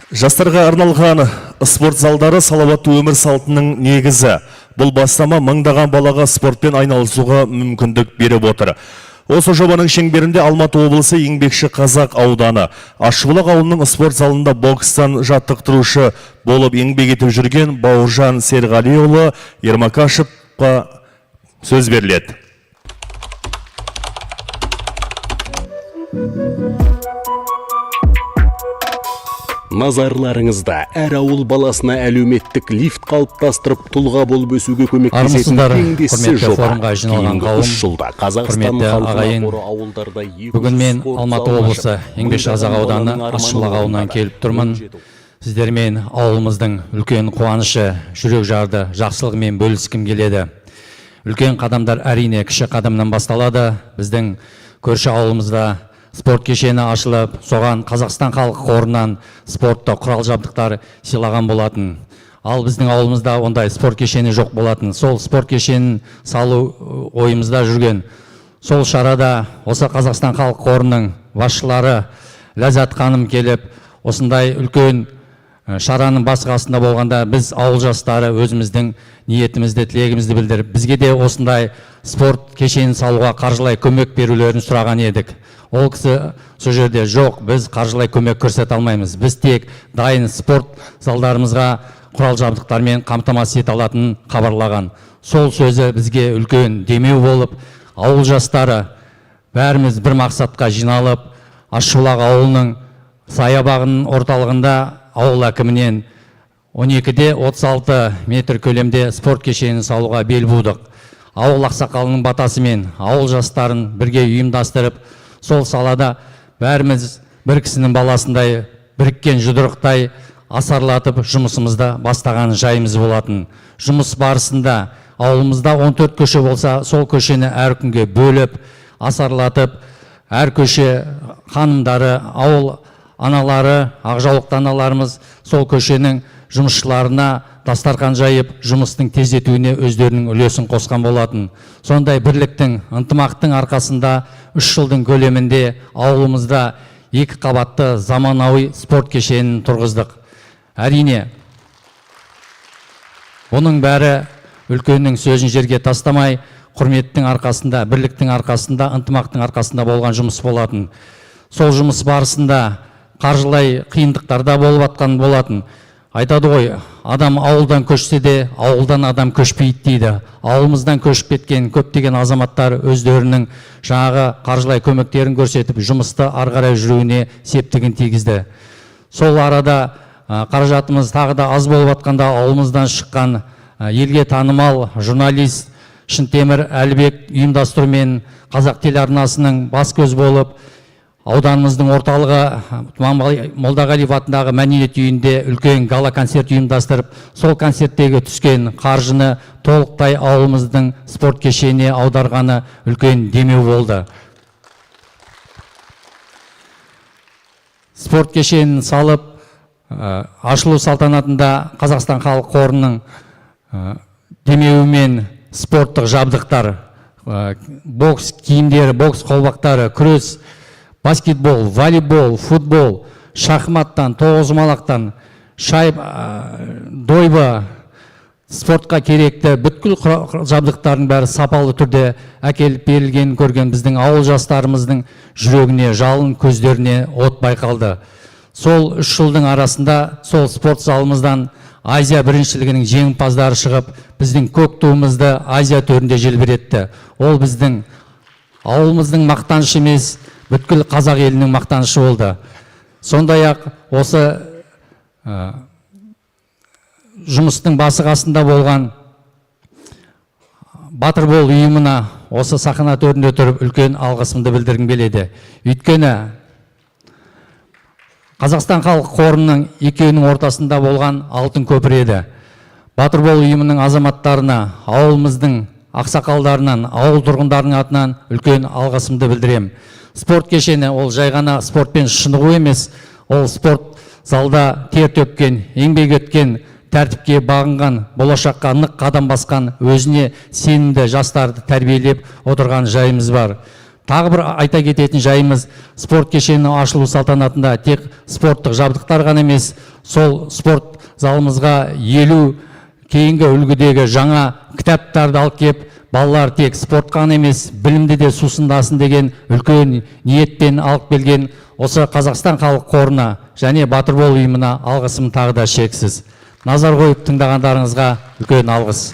Жастарға арналған спорт залдары салауатты өмір салтының негізі. Бұл бастама мыңдаған балаға спортпен айналысуға мүмкіндік беріп отыр. Осы жобаның шеңберінде Алматы облысы Еңбекші Қазақ ауданы Ащыбұлақ ауылының спорт залында бокстан жаттықтырушы болып еңбек етіп жүрген Бауыржан Серғалиұлы Ермакашевқа сөз беріледі. Назарларыңызда әр ауыл баласына әлеуметтік лифт қалыптастырып, тұлға болып өсуге көмектесетін Армысыздар, теңдессіз құрметті жоба. Форумға жиналған Кейінгі қауым, 3 жылда Қазақстан құрметті халқына ағайын, қоры ауылдарда 200 Бүгін мен спорт Алматы залын облысы ашып, Еңбекші Қазақ мыңдаған ауданы баланың арманын Ащыбұлақ ауылынан орындады. Келіп тұрмын. 17 Сіздермен ауылымыздың үлкен қуанышы, жүрек жарды жақсылығымен бөліскім келеді. Үлкен қадамдар әрине кіші қадамнан басталады. Біздің көрші ауылымызда спорт кешені ашылып, соған Қазақстан халық қорынан спортты құрал жабдықтар сыйлаған болатын. Ал біздің ауылымызда ондай спорт кешені жоқ болатын. Сол спорт кешенін салу ойымызда жүрген. Сол шарада осы Қазақстан халық қорының басшылары Ләззат ханым келіп, осындай үлкен шараның бас қасында болғанда біз ауыл жастары өзіміздің ниетімізді, тілегімізді білдіріп, бізге де осындай спорт кешенін салуға қаржылай көмек берулерін сұраған едік. Ол кісі сол жерде жоқ, біз қаржылай көмек көрсете алмаймыз. Біз тек дайын спорт залдарымызға құрал жабдықтармен қамтамасыз ете алатынын хабарлаған. Сол сөзі бізге үлкен демеу болып, ауыл жастары бәріміз бір мақсатқа жиналып, Ащыбұлақ ауылының саябағының орталығында ауыл әкімінен 12-де 36 метр көлемде спорт кешенін салуға бел будық. Ауыл ақсақалының батасымен ауыл жастарын бірге ұйымдастырып, сол салада бәріміз бір кісінің баласындай біріккен жұдырықтай асарлатып жұмысымызды бастаған жайымыз болатын. Жұмыс барысында ауылымызда 14 көше болса, сол көшені әр күнге бөліп, асарлатып, әр көше ханымдары, ауыл аналары, ақжаулықты аналарымыз сол көшенің жұмысшыларына дастархан жайып, жұмыстың тездетуіне өздерінің үлесін қосқан болатын. Сондай бірліктің, ынтымақтың арқасында 3 жылдың көлемінде ауылымызда 2 қабатты заманауи спорт кешенін тұрғыздық. Әрине, бұның бәрі үлкеннің сөзін жерге тастамай, құрметтің арқасында, бірліктің арқасында, ынтымақтың арқасында болған жұмыс болатын. Сол жұмыс барысында қаржылай қиындықтар да болып атқан болатын. Айтады ғой, адам ауылдан көшсе де, ауылдан адам көшпейді дейді. Ауылымыздан көшіп кеткен көптеген азаматтар өздерінің жаңағы қаржылай көмектерін көрсетіп, жұмысты ары қарай жүруіне септігін тигізді. Сол арада қаражатымыз тағы да аз болып атқанда ауылымыздан шыққан елге танымал журналист Шынтемір Әлібек ұйымдастырумен Қазақ телеарнасының бас көз болып, ауданымыздың орталығы Тұманбай Молдағалиев атындағы мәдениет үйінде үлкен гала концерт ұйымдастырып, сол концерттегі түскен қаржыны толықтай ауылымыздың спорт кешеніне аударғаны үлкен демеу болды. Спорт кешенін салып, ашылу салтанатында Қазақстан халық қорының демеуімен спорттық жабдықтар, бокс киімдері, бокс қолбақтары, күрес, баскетбол, волейбол, футбол, шахматтан, тоғызқұмалақтан, шайб, дойба, спортқа керекті бүткіл жабдықтардың бәрі сапалы түрде әкеліп берілгенін көрген біздің ауыл жастарымыздың жүрегіне жалын, көздеріне от байқалды. Сол 3 жылдың арасында сол спорт залымыздан Азия біріншілігінің жеңімпаздары шығып, біздің көк туымызды Азия төрінде желбіретті. Ол біздің ауылымыздың мақтанышы емес, бүткіл қазақ елінің мақтанышы болды. Сондай-ақ осы жұмыстың басы қасында болған Батырбол ұйымына осы сахна төрінде тұрып үлкен алғысымды білдіргім келеді. Өйткені Қазақстан халық қорының екеуінің ортасында болған алтын көпір еді. Батырбол ұйымының азаматтарына, ауылымыздың ақсақалдарынан, ауыл тұрғындарының атынан үлкен алғысымды білдіремін. Спорт кешені ол жай ғана спортпен шынығу емес, ол спорт залда тер төккен, еңбек еткен, тәртіпке бағынған, болашаққа нық қадам басқан, өзіне сенімді жастарды тәрбиелеп отырған жайымыз бар. Тағы бір айта кететін жайымыз, спорт кешенінің ашылу салтанатында тек спорттық жабдықтар ғана емес, сол спорт залымызға 50 кейінгі үлгідегі жаңа кітаптарды алып кеп, балалар тек спортқа ғана емес, білімді де сусындасын деген үлкен ниетпен алып келген осы Қазақстан халық қорына және Батырбол ұйымына алғысым тағы да шексіз. Назар қойып тыңдағандарыңызға үлкен алғыс.